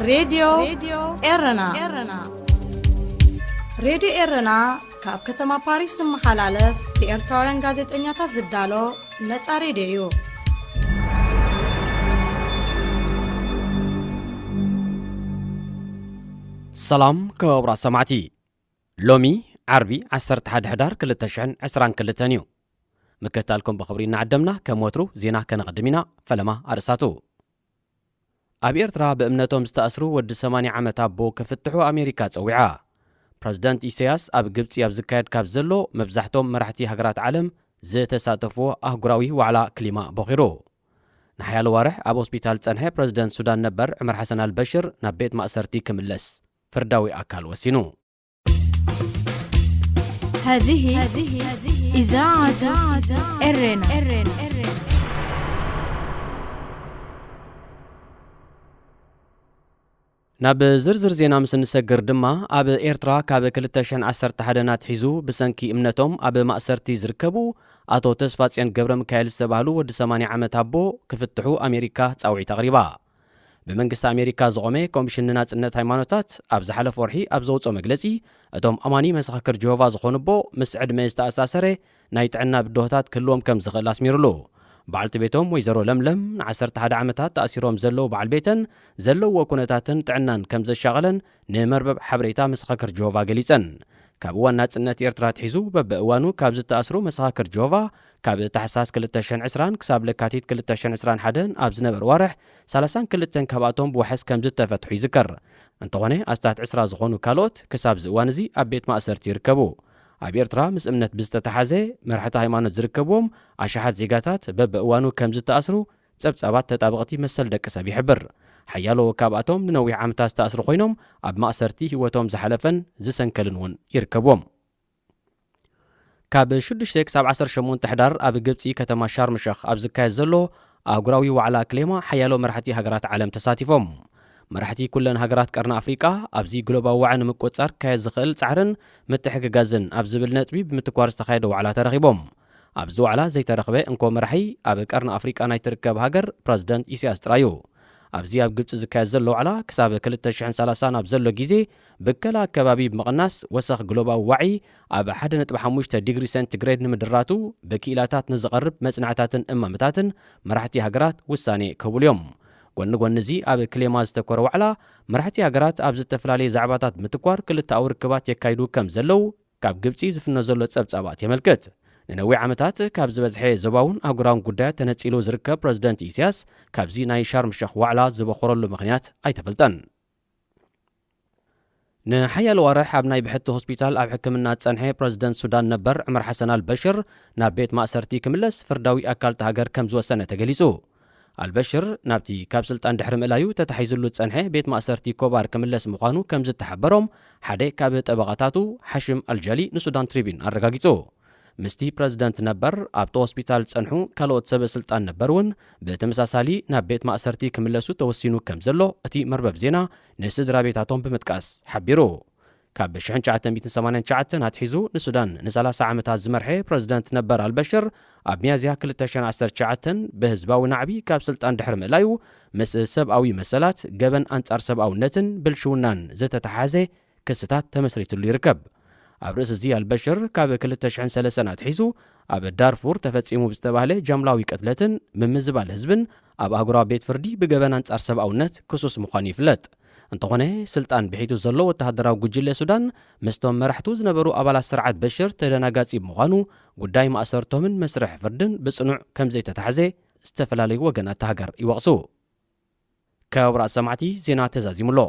ሬድዮ ኤረና። ሬድዮ ኤረና ካብ ከተማ ፓሪስ ዝመሓላለፍ ብኤርትራውያን ጋዜጠኛታት ዝዳሎ ነጻ ሬድዮ እዩ። ሰላም ክቡራት ሰማዕቲ፣ ሎሚ ዓርቢ ዓሰርተ ሓደ ሕዳር ክልተ ሽሕን ዕስራን ክልተን እዩ። ምክትታልኩም ብኽብሪ እናዓደምና፣ ከም ወትሩ ዜና ከነቕድም ኢና። ፈለማ ኣርእስታቱ። ኣብ ኤርትራ ብእምነቶም ዝተኣስሩ ወዲ ሰማንያ ዓመት ኣቦ ክፍትሑ ኣሜሪካ ጸዊዓ። ፕረዚደንት ኢሳያስ ኣብ ግብጺ ኣብ ዝካየድ ካብ ዘሎ መብዛሕቶም መራሕቲ ሃገራት ዓለም ዝተሳተፍዎ ኣህጉራዊ ዋዕላ ክሊማ ቦኺሩ። ንሓያሎ ዋርሕ ኣብ ሆስፒታል ጸንሐ ፕረዚደንት ሱዳን ነበር ዑመር ሓሰን ኣልበሽር ናብ ቤት ማእሰርቲ ክምለስ ፍርዳዊ ኣካል ወሲኑ። هذه إذاعة إرنا. ናብ ዝርዝር ዜና ምስ እንሰግር ድማ፣ ኣብ ኤርትራ ካብ ክልተ ሽሕን ዓሰርተ ሓደን ኣትሒዙ ብሰንኪ እምነቶም ኣብ ማእሰርቲ ዝርከቡ ኣቶ ተስፋጽዮን ገብረ ሚካኤል ዝተባህሉ ወዲ ሰማንያ ዓመት ኣቦ ክፍትሑ ኣሜሪካ ጻውዒት ኣቕሪባ። ብመንግስቲ ኣሜሪካ ዝቖመ ኮሚሽን ንናጽነት ሃይማኖታት ኣብ ዝሓለፈ ወርሒ ኣብ ዘውጽኦ መግለጺ፣ እቶም ኣማኒ መሰኻክር ጀሆቫ ዝኾኑ ኣቦ ምስ ዕድመ ዝተኣሳሰረ ናይ ጥዕና ብድሆታት ክህልዎም ከም ዝኽእል ኣስሚሩሉ። በዓልቲ ቤቶም ወይዘሮ ለምለም ንዓሰርተ ሓደ ዓመታት ተኣሲሮም ዘለዉ በዓል ቤተን ዘለውዎ ኩነታትን ጥዕናን ከም ዘሻቐለን ንመርበብ ሓበሬታ መሰኻክር ጀሆቫ ገሊጸን። ካብ እዋን ናጽነት ኤርትራ ኣትሒዙ በብእዋኑ ካብ ዝተኣስሩ መሰኻክር ጀሆቫ፣ ካብ ታሕሳስ ክልተ ሽሕን ዕስራን ክሳብ ለካቲት ክልተ ሽሕን ዕስራን ሓደን ኣብ ዝነበረ ዋርሕ፣ ሰላሳን ክልተን ካብኣቶም ብዋሕስ ከም ዝተፈትሑ ይዝከር። እንተኾነ፣ ኣስታት ዕስራ ዝኾኑ ካልኦት ክሳብ እዚ እዋን እዚ ኣብ ቤት ማእሰርቲ ይርከቡ። ኣብ ኤርትራ ምስ እምነት ብዝተተሓዘ መራሕቲ ሃይማኖት ዝርከብዎም ኣሽሓት ዜጋታት በብእዋኑ ከም ዝተኣስሩ ጸብጻባት ተጣበቕቲ መሰል ደቂ ሰብ ይሕብር። ሓያሎ ካብኣቶም ንነዊሕ ዓመታት ዝተኣስሩ ኮይኖም፣ ኣብ ማእሰርቲ ህይወቶም ዝሓለፈን ዝሰንከልን እውን ይርከብዎም። ካብ ሽዱሽተ ክሳብ ዓሰርተ ሸሞንተ ሕዳር ኣብ ግብጺ ከተማ ሻርም ሸኽ ኣብ ዝካየድ ዘሎ ኣህጉራዊ ዋዕላ ክሌማ ሓያሎ መራሕቲ ሃገራት ዓለም ተሳቲፎም። መራሕቲ ኩለን ሃገራት ቀርኒ ኣፍሪቃ ኣብዚ ግሎባዊ ዋዒ ንምቁጽጻር ክካየድ ዝኽእል ጻዕርን ምትሕግጋዝን ኣብ ዝብል ነጥቢ ብምትኳር ዝተኻየደ ዋዕላ ተረኺቦም። ኣብዚ ዋዕላ ዘይተረኽበ እንኮ መራሒ ኣብ ቀርኒ ኣፍሪቃ ናይ ትርከብ ሃገር ፕረዚደንት ኢሳያስ ጥራይ እዩ። ኣብዚ ኣብ ግብጺ ዝካየድ ዘሎ ዋዕላ ክሳብ ክልተ ሽሕን ሰላሳን ኣብ ዘሎ ግዜ ብከላ ኣከባቢ ብምቕናስ ወሰኽ ግሎባዊ ዋዒ ኣብ ሓደ ነጥቢ ሓሙሽተ ዲግሪ ሴንቲግሬድ ንምድራቱ ብክኢላታት ንዝቐርብ መጽናዕታትን እማመታትን መራሕቲ ሃገራት ውሳኔ ክህብሉ እዮም። ጎኒ ጎኒ እዚ ኣብ ክሌማ ዝተኮረ ዋዕላ መራሕቲ ሃገራት ኣብ ዝተፈላለዩ ዛዕባታት ምትኳር ክልተኣዊ ርክባት የካይዱ ከም ዘለዉ ካብ ግብጺ ዝፍኖ ዘሎ ጸብጻባት የመልክት። ንነዊሕ ዓመታት ካብ ዝበዝሐ ዞባውን ኣህጉራውን ጉዳያት ተነጺሉ ዝርከብ ፕረዚደንት ኢሳያስ ካብዚ ናይ ሻርም ሸኽ ዋዕላ ዝበኾረሉ ምኽንያት ኣይተፈልጠን። ንሓያሎ ዋርሕ ኣብ ናይ ብሕቲ ሆስፒታል ኣብ ሕክምና ዝጸንሐ ፕረዚደንት ሱዳን ነበር ዑመር ሓሰን ኣልበሽር ናብ ቤት ማእሰርቲ ክምለስ ፍርዳዊ ኣካል እታ ሃገር ከም ዝወሰነ ተገሊጹ። ኣልበሽር ናብቲ ካብ ስልጣን ድሕሪ ምእላዩ ተታሒዝሉ ዝጸንሐ ቤት ማእሰርቲ ኮባር ክምለስ ምዃኑ ከም ዝተሓበሮም ሓደ ካብ ጠበቓታቱ ሓሽም ኣልጃሊ ንሱዳን ትሪቢን ኣረጋጊጹ። ምስቲ ፕረዚደንት ነበር ኣብቲ ሆስፒታል ዝጸንሑ ካልኦት ሰበ ስልጣን ነበር እውን ብተመሳሳሊ ናብ ቤት ማእሰርቲ ክምለሱ ተወሲኑ ከም ዘሎ እቲ መርበብ ዜና ንስድራ ቤታቶም ብምጥቃስ ሓቢሩ። ካብ ሽሕን ትሽዓተ ሚእትን ሰማንያን ትሽዓተን ኣትሒዙ ንሱዳን ንሰላሳ ዓመታት ዝመርሐ ፕረዚደንት ነበር ኣልበሽር ኣብ ሚያዝያ ክልተ ሽሕን ዓሰርተ ትሽዓተን ብህዝባዊ ናዕቢ ካብ ስልጣን ድሕሪ ምእላዩ ምስ ሰብኣዊ መሰላት፣ ገበን ኣንጻር ሰብኣውነትን ብልሽውናን ዝተተሓሓዘ ክስታት ተመስሪትሉ ይርከብ። ኣብ ርእሲ እዚ ኣልበሽር ካብ ክልተ ሽሕን ሰለስተን ኣትሒዙ ኣብ ዳርፉር ተፈጺሙ ብዝተባህለ ጃምላዊ ቅትለትን ምምዝባል ህዝብን ኣብ ኣህጉራዊ ቤት ፍርዲ ብገበን ኣንጻር ሰብኣውነት ክሱስ ምዃኑ ይፍለጥ። እንተኾነ፣ ስልጣን ብሒቱ ዘሎ ወተሃደራዊ ጉጅለ ሱዳን ምስቶም መራሕቱ ዝነበሩ ኣባላት ስርዓት በሽር ተደናጋጺ ብምዃኑ፣ ጉዳይ ማእሰርቶምን መስርሕ ፍርድን ብጽኑዕ ከም ዘይተታሕዘ ዝተፈላለዩ ወገናት እታ ሃገር ይወቕሱ። ክቡራት ሰማዕቲ፣ ዜና ተዛዚሙ ኣሎ።